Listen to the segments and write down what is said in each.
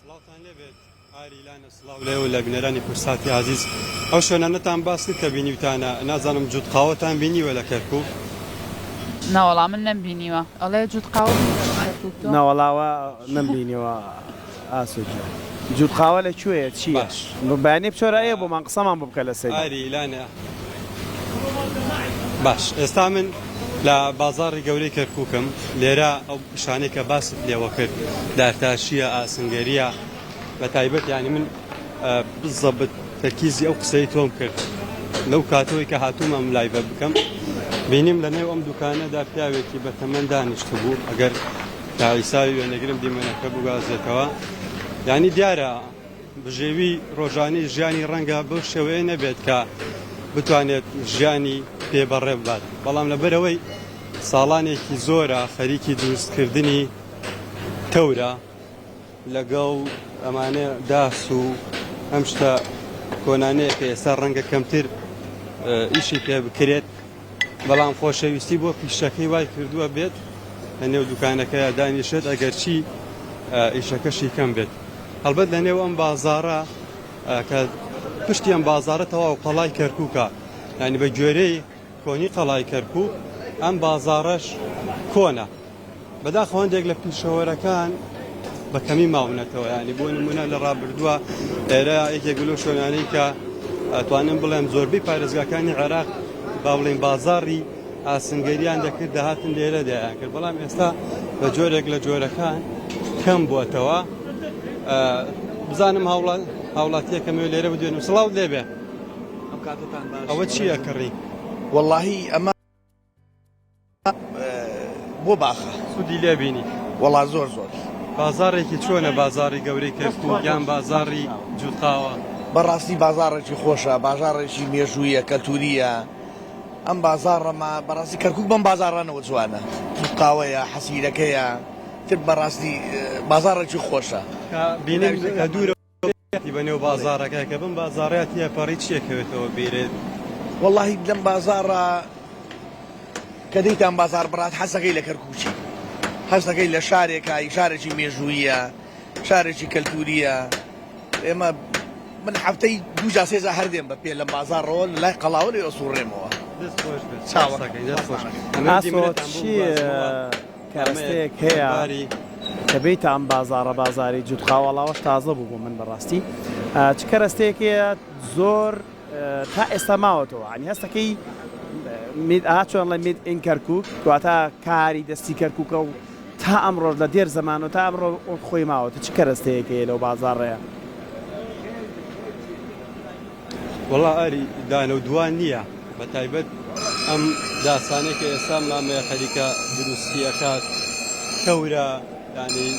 سڵاوتان لێبێت ئاری لانە سڵاو لێوە لە بینەرانی کوردساتی ئازیز ئەو شوێنانەتان باس کرد کە بینیوتانە نازانم جووت قاوەتان بینیوە لە کەرکوک؟ نەوەڵا من نەمبینیوە ئەڵێ جووت قاوە بینیوە لە کەرکوک تۆ؟ نەوەڵا وە نەمبینیوە ئاسۆ گیان. جووت قاوە لە کوێیە چییە؟ باش بەیانی بچۆرە ئێ بۆمان قسەمان بۆ بکە لەسەری. ئاری لانە باش ئێستا من لە بازاڕی گەورەی کەرکوکم لێرە ئەو شانەی کە باست لێوە کرد دارتاشیە ئاسنگەریە بە تایبەت یانی من بزەبت تەرکیزی ئەو قسەی تۆم کرد لەو کاتەوەی کە هاتووم ئەم لایڤە بکەم بینیم لە نێو ئەم دوکانەدا پیاوێکی بە تەمەن دانیشتبوو ئەگەر تا ئیساوی وێنەگرم دیمەنەکە بگوازێتەوە یانی دیارە بژێوی ڕۆژانەی ژیانی ڕەنگە بەو شێوەیە نەبێت کە بتوانێت ژیانی پێ بەڕێ ببات، بەڵام لەبەرئەوەی ساڵانێکی زۆرە خەریکی دروستکردنی تەورە لەگەڵ ئەمانە داس و ئەم شتە کۆنانەیە کە ئێستا ڕەنگە کەمتر ئیشی پێ بکرێت، بەڵام خۆشەویستی بۆ پیشەکەی وای کردووە بێت لە نێو دوکانەکەیا دانیشێت ئەگەرچی ئیشەکەشی کەم بێت. هەڵبەت لە نێو ئەم بازاڕە کە پشتی ئەم بازاڕە تەواو قەڵای کەرکووکە یانی بە گوێرەی کۆنی قەڵای کەرکووک ئەم بازاڕەش کۆنە. بەداخەوە هەندێک لە پیشەوەرەکان بە کەمی ماونەتەوە ینی بۆ نمونە لە ڕابردووە ئێرە یەکێک لەو شوێنانەی کە ئەتوانم بڵێم زۆربەی پارێزگاکانی عێراق با بڵێن بازاڕی ئاسنگەریان دەکرد دەهاتن لێرە دەیان کرد بەڵام ئێستا بە جۆرێک لە جۆرەکان کەم بووەتەوە بزانم هاوڵات هاوڵاتیەکەم لێرە بدوێنم سڵاو لێبێ ئەوە چییە کڕی وەڵاهی ئەمە بۆ باخە. سودی لێ بینی؟ وەڵا زۆر زۆر. بازاڕێکی چۆنە بازاڕی گەورەی کەرکوک یان بازاڕی جوتقاوە؟ بەڕاستی بازاڕێکی خۆشە بازاڕێکی مێژوویە کەلتوریە ئەم بازاڕەمە بەڕاستی کەرکوک بەم بازاڕانەوە جوانە جوتقاوەیە حەسیرەکەیە تر بەڕاستی بازاڕێکی خۆشە. کە بینیم لە دوورەوە هاتی بە نێو بازاڕەکە کە بەم بازاڕەیا تێپەڕی چی ئەکەوێتەوە بیرت؟ وەڵاهی لەم بازاڕە کە دێیتە ئەم بازاڕ بڕات حەزەکەی لە کەرکووکی حەزەکەی لە شارێکە شارێکی مێژوویە شارێکی کەلتوریە ئێمە من هەفتەی دوو جا سێ جا هەر دێم بە پێ لەم بازاڕەوە لە لای قەڵاوە لێ ئەسوڕێمەوە دەست خۆش بێت چاوەکەی دەست خۆش ئاسۆ چی کەرەستەیەک هەیە کە بێیتە ئەم بازاڕە بازاری جووت قاوەڵاوەش تازە بوو بۆ من بەڕاستی چ کەرەستەیەک هەیە زۆر تا ئێستا ماوەتەوە عنی هەستەکەی made ئا چۆن ڵێ made in کەرکوک واتە کاری دەستی کەرکوکە و تا ئەمڕۆش لە دێر زەمان و تا ئەمڕۆ وەک خۆی ماوەتە چ کەرەستەیەک هەیە لەو بازاڕەیە؟ وەڵا ئاری دانە و دوان نییە بە تایبەت ئەم داسانەی کە ئێستا مامەیە خەریکە دروستی ئەکات تەورە یانی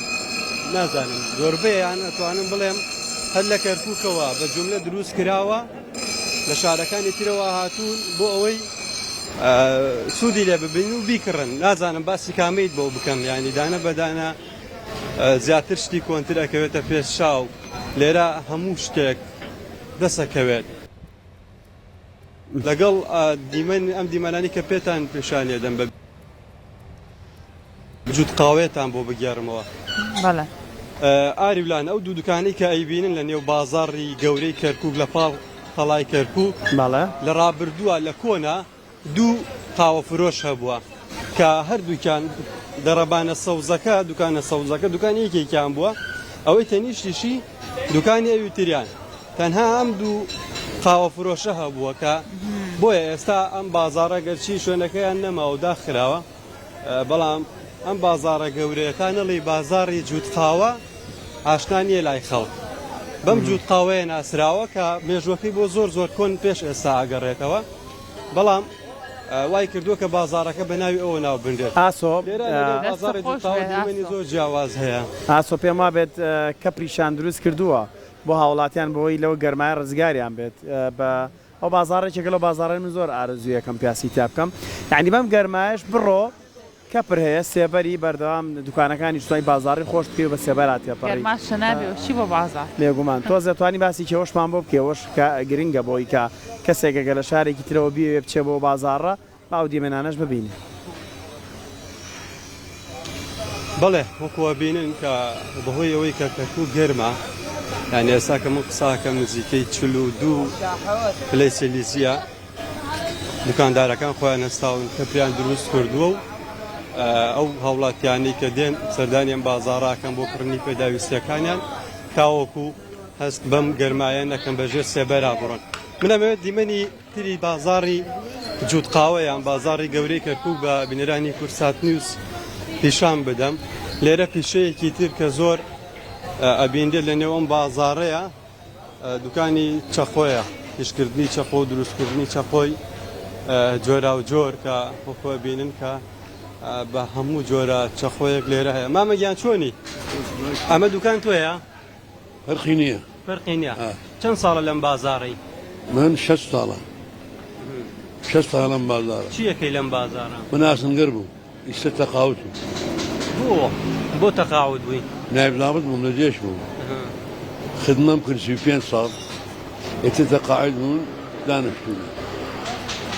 نازانم زۆربەیان ئەتوانم بڵێم هەر لە کەرکووکەوە بە جوملە دروست کراوە لە شارەکانی ترەوە هاتوون بۆ ئەوەی سوودی لێ ببین و بیکڕن نازانم باسی کامەیت بۆ بکەم یانی دانە بەدانە زیاتر شتی کۆنتر ئەکەوێتە پێش چاو لێرە هەموو شتێک دەسەکەوێت لەگەڵ دیمەن ئەم دیمەنانی کە پێتان پیشانی دەم بە جووت قاوەیەتان بۆ بگێڕمەوە. بەڵێ. ئاری ولان ئەو دوو دوکانەی کە ئەیبینن لە نێو بازاڕی گەورەی کەرکووک لە پاڵ قەڵای کەرکووک بەڵێ. لە ڕابردووە لە کۆنا دوو قاوە فرۆش هەبووە کە هەردووکیان دەڕەبانە سەوزەکە دوکانە سەوزەکە دوکانی یەکێکیان بووە ئەوەی تەنیشتیشی دوکانی ئەوی تریان تەنها ئەم دوو قاوە فرۆشە هەبووە کە بۆیە ئێستا ئەم بازاڕە گەرچی شوێنەکەیان نەماوە و داخراوە بەڵام ئەم بازاڕە گەورەیە تا نەڵێی بازاڕی جووت قاوە ئاشنا نییە لای خەڵک بەم جووت قاوەیە ناسراوە کە مێژوەکەی بۆ زۆر زۆر کۆن پێش ئێستا ئەگەڕێتەوە بەڵام وای کردووە کە بازاڕەکە بە ناوی ئەوە ناو بنرێت. ئاسۆ لێرە لەنێو بازاڕی خۆش جووت قاوە بێت دیمەنی ئاسۆ. زۆر جیاواز هەیە. ئاسۆ پێم وابێت کەپریشان دروست کردووە بۆ هاوڵاتیان بۆی لەو گەرمایە ڕزگاریان بێت بە ئەو بازاڕە یەکێکە لەو بازاڕانەی من زۆر ئارەزوویەکەم پیاسی تیا بکەم یانی بەم گەرمایەش بڕۆ کەپر هەیە سێبەری بەردەوام دوکانەکانیش توانی بازاڕی خۆش بکەی و بە سێبەرا تێپەڕی. گەرماشە نابێ و چی بۆ بازاڕ. بێگومان. تۆزێ توانی باسی کێوەشمان بۆ بکەی ئەوەش کە گرنگە بۆی کە کەسێک ئەگەر لە شارێکی ترەوە بیەوێ بچێ بۆ بازاڕە با ئەو دیمەنانەش ببینێ. بەڵێ وەکو ئەبینن کە بەهۆی ئەوەی کە کەرکوک گەرمە یانی ئێستا کە من قساکەم نزیکەی 42 پلەی سێلیزیە دوکاندارەکان خۆیان هەستاون کەپریان دروست کردووە و ئەو هاوڵاتیانەی کە دێن سەردانی ئەم بازاڕاکەن بۆ کڕنی پێداویستیەکانیان تاوەکو هەست بەم گەرمایە نەکەن بەژێر سێبەرا بڕۆن من ئەمەوێت دیمەنی تری بازاڕی جووت قاوە یان بازاڕی گەورەی کەرکووک بە بینەرانی کوردسات نیوز پیشان بدەم. لێرە پیشەیەکی تر کە زۆر ئەبینرێت لە نێو ئەم بازاڕەیە دوکانی چەقۆیە، ئیشکردنی چەقۆ و دروستکردنی چەقۆی جۆراوجۆر کە وەکو ئەبینن کە بە هەموو جۆرە چەقۆیەک لێرە هەیە. مامە گیان چۆنی؟ ئەمە دوکان تۆیە؟ فەرقی نییە. فەرقی نییە. چەند ساڵە لەم بازاڕەی؟ من شەست ساڵە. شەست ساڵە لەم بازاڕە. چی ئەکەی لەم بازاڕە؟ من ئاسنگەر بووم. ئیستا تەقاوتم. بۆ؟ بۆ تەقاوت بووی؟ نایب زابت بووم لە جێش بووم. خدمەم کرد 35 ساڵ. ئیتر تەقاعد بووم دانیشتووم.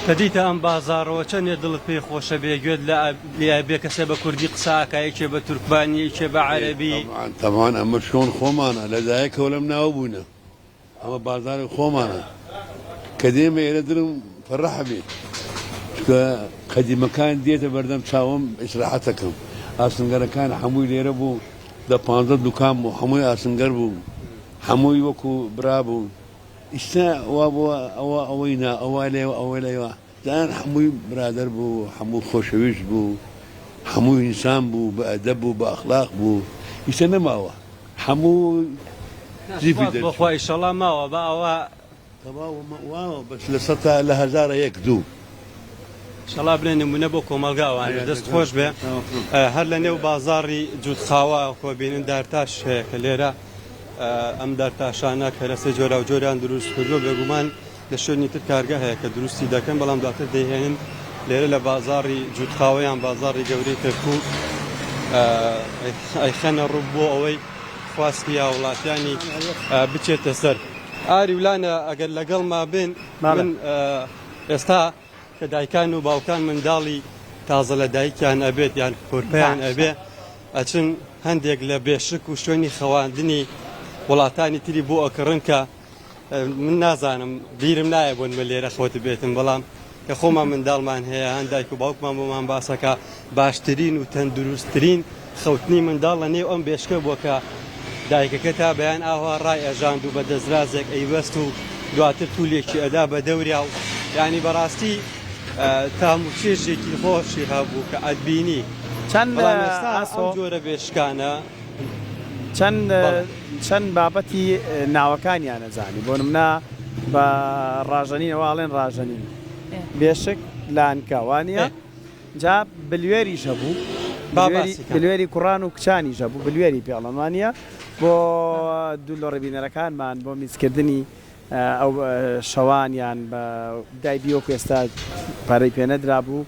کە دیتە ئەم بازاڕەوە چەندێ دڵت پێی خۆشە بێ گوێت لە لێ بێ کەسێ بە کوردی قسە ئەکا یەکێ بە تورکمانی یەکێ بە عەرەبی. تەبعەن تەبعەن ئەمە شۆن خۆمانە لە دایکەوە لەم ناوە بووینە ئەمە بازاری خۆمانە کە دێمە ئێرە دڵم فەرح ئەبێ چونکە قەدیمەکان دێتە بەردەم چاوم ئیسراحەتەکەم ئاسنگەرەکان هەمووی لێرە بوو دە پانزە دوکان بوو هەمووی ئاسنگەر بوو هەمووی وەکو برا بوو ئیستا وا بووە ئەوە ئەوەی نا ئەوە لێوە ئەوە لێوە دان هەمووی برادەر بوو هەموو خۆشەویست بوو هەموو ئینسان بوو بە ئەدەب بوو بە ئەخلاق بوو ئیستا نەماوە هەموو زیفی سوپاس بۆ دەرچوو. خوا ئیشەڵا ماوە با ئەوە. تەواو واوە بەس لە سەتا لە هەزارە یەک دوو. ئیشەڵا بنە نمونە بۆ کۆمەڵگا ئەوانەش دەست خۆش بێ هەر لە نێو بازاڕی جووت خاوە کۆبینن دارتاش هەیە کە لێرە ئەم دارتاشانە کەرەسەی جۆراوجۆریان دروست کردووە، بێگومان لە شوێنی تر کارگە هەیە کە دروستی دەکەن، بەڵام دواتر دەیهێنن لێرە لە بازاڕی جووتخاوە یان بازاڕی گەورەی کەرکووک ئەیخەنە ڕوو بۆ ئەوەی خواستی هاوڵاتیانی بچێتە سەر. ئاری و لانە ئەگەر لەگەڵما بن، من ئێستا کە دایکان و باوکان منداڵی تازە لە دایکیان ئەبێت یان کۆرپەیان ئەبێ ئەچن هەندێک لە بێشک و شوێنی خەواندنی وڵاتانی تری بۆ ئەکڕن کە من نازانم بیرم نایە بۆن بە لێرە خۆت بێتم بەڵام کە خۆمان منداڵمان هەیە هەن دایک و باوکمان بۆمان باسەکە باشترین و تەندروستترین خەوتنی منداڵ لە نێو ئەم بێشکە بووە کە دایکەکە تا بەیان ئاوا ڕای ئەژاند و بە دەسترازێک ئەیبەست و دواتر تولێکی ئەدا بە دەوریا و یانی بەڕاستی تام و چێژێکی خۆشی هەبوو کە ئەتبینی چەند بەڵام ئێستا ئاسۆ ئەم جۆرە بێشکانە چەند بەڵێ. چەند بابەتی ناوەکانیان ئەزانی بۆ نمونە بە ڕاژەنین ئەوە ئەڵێن ڕاژەنین بێشک لانکە وانیە؟ جا بلوێریش هەبوو با باسی کەم. بلوێری کوڕان و کچانیش هەبوو بلوێری پێ ئەڵێن وانیە بۆ دوو لۆڕی بینەرەکانمان بۆ میزکردنی ئەو شەوان یان بە دایبی وەکو ئێستا پارەی پێ نەدرابوو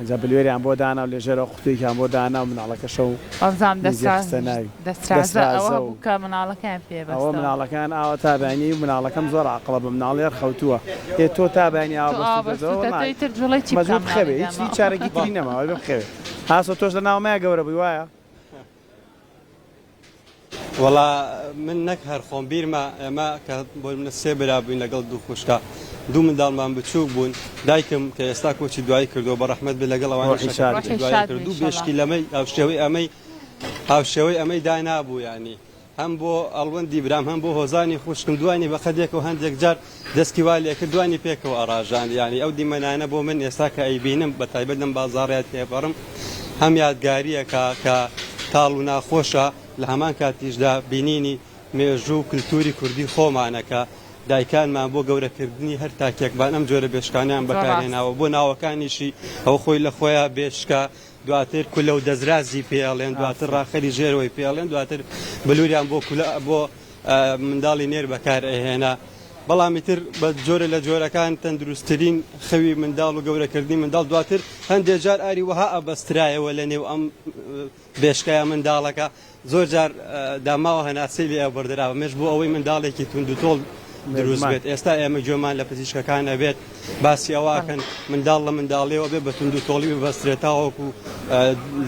جا بلوێریان بۆ دانا و لێژێرەوە قوتوێکیان بۆ دانا و مناڵەکە شەو وابزانم میزی خستە ناوی دەسترازە ئەوە دەسترازە و هەبوو کە مناڵەکەیان پێ ئەوە بەستەوە. مناڵەکان ئاوا تا بەیانی و مناڵەکەم زۆر عاقڵە بە مناڵی هەر خەوتووە ئێ تۆ تا بەیانی ئاوا تۆ ئاوا بەستووتەتەوە بەستووتە نا تۆ ئیتر جوڵەی چی بکا مەجبوور مناڵی بخەوێ هیچ داماوە. هیچ چارەکی تری نەماوە ئەبێ بخەوێ ئاسۆ تۆش لە ناومەیا گەورە بووی وایە؟ وەڵا من نەک هەر خۆم بیرمە ئێمە کە بۆ منە سێ برا بووین لەگەڵ دوو خوشکا دوو منداڵمان بچووک بوون دایکم کە ئێستا کۆچی دوایی کردووە بە ڕەحمەت بێ لەگەڵ ئەوانیش ڕۆحی کە شاد کۆچی بێ. ڕۆحی دوایی شاد کرد بێ دوو ئیشەڵا. بێشکی لەمەی هاوشێوەی ئەمەی هاوشێوەی ئەمەی دانابوو یانی هەم بۆ ئەڵوەندی برام هەم بۆ هۆزانی خوشکم دوانی بە قەدێکەوە هەندێک جار دەسکی وا لێکرد دوانی پێکەوە ئەڕاژاند یانی ئەو دیمەنانە بۆ من ئێستا کە ئەیبینم بە تایبەت لەم بازاڕەیا تێپەڕم هەم یادگارییەکە کە تاڵ و ناخۆشە لە هەمان کاتیشدا بینینی مێژوو و کلتوری کوردی خۆمانە کە دایکانمان بۆ گەورەکردنی هەر تاکێکمان ئەم جۆرە بێشکانەیان زۆر ڕاست. بەکارهێناوە بۆ ناوەکانیشی ئەوە خۆی لە خۆیا بێشکە دواتر کولە و دەزرازی پێ ئەڵێن دواتر ئافرین. ڕاخەری ژێرەوەی پێ ئەڵێن دواتر بلوریان بۆ کولە بۆ منداڵی نێر بەکار ئەهێنا بەڵام ئیتر بە جۆرە لە جۆرەکان تەندروستترین خەوی منداڵ و گەورەکردنی منداڵ دواتر هەندێ جار ئاری وەها ئەبەسترایەوە لە نێو ئەم بێشکەیە منداڵەکە زۆر جار داماوە هەناسەی لێ ئەبڕدرا مێش بۆ ئەوەی منداڵێکی توندوتۆڵ دروست بێگومان. بێت ئێستا ئێمە گوێمان لە پزیشکەکان ئەبێت باسی ئەوە ئەکەن منداڵ لە منداڵیەوە بێ بە توندوتۆڵی ببەسترێت تاوەکو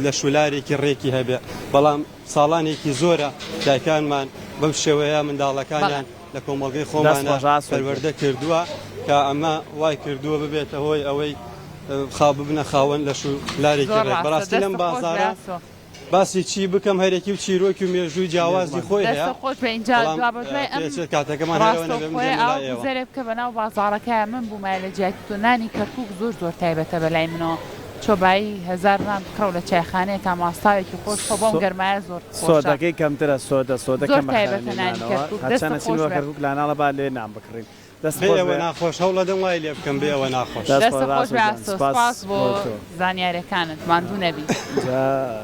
لەشولارێکی ڕێکی هەبێ بەڵام ساڵانێکی زۆرە دایکانمان بەم شێوەیە منداڵەکانیان لە کۆمەڵگەی خۆمانە پەروەردە کردووە کە ئەمە وای کردووە ببێتە هۆی ئەوەی خا ببنە خاوەن لەش و لارێکی ڕێک بەڕاستی لەم بازارە باسی چی بکەم هەرێکی و چیرۆکی و مێژووی جیاوازی خۆی هەیە دەستت خۆش بێ ئینجا بەڵام دوابەدوای ئەم پێچێت کاتەکەمان هەرەوە نەبێ من ڕاستەوخۆیە دێمە ئاوا لای ئێوە. گوزەرێ بکە بەناو بازاڕەکەیا من بوومایە لە جیاتی تۆ نانی کەرکوک زۆر زۆر تایبەتە بەلای منەوە چۆ بایی هەزارنان بکڕە و لە چایخانەیەکا ماستاوێکی خۆش خۆ بەم گەرمایە زۆر خۆشە. سۆدەکەی کەمترە سۆدە سۆدە زۆر کەمە تایبەتە خەرە نانی نانەوە کەرکوک هەرچەند دەستت ئەچین خۆش بۆ بێ. کەرکوک لاناڵە با لێ نان بکڕین دەست بێ خۆش ئێوە بێ. ناخۆش هەوڵەدەم وای لێ بکەم بێ ئێوە ناخۆش. دەست دەستت خۆش خۆش ئاسۆ بێ گیان ئاسۆ سپاس سپاس بۆ بۆ تۆ. زانیارەکانت ماندوو نەبی. جا.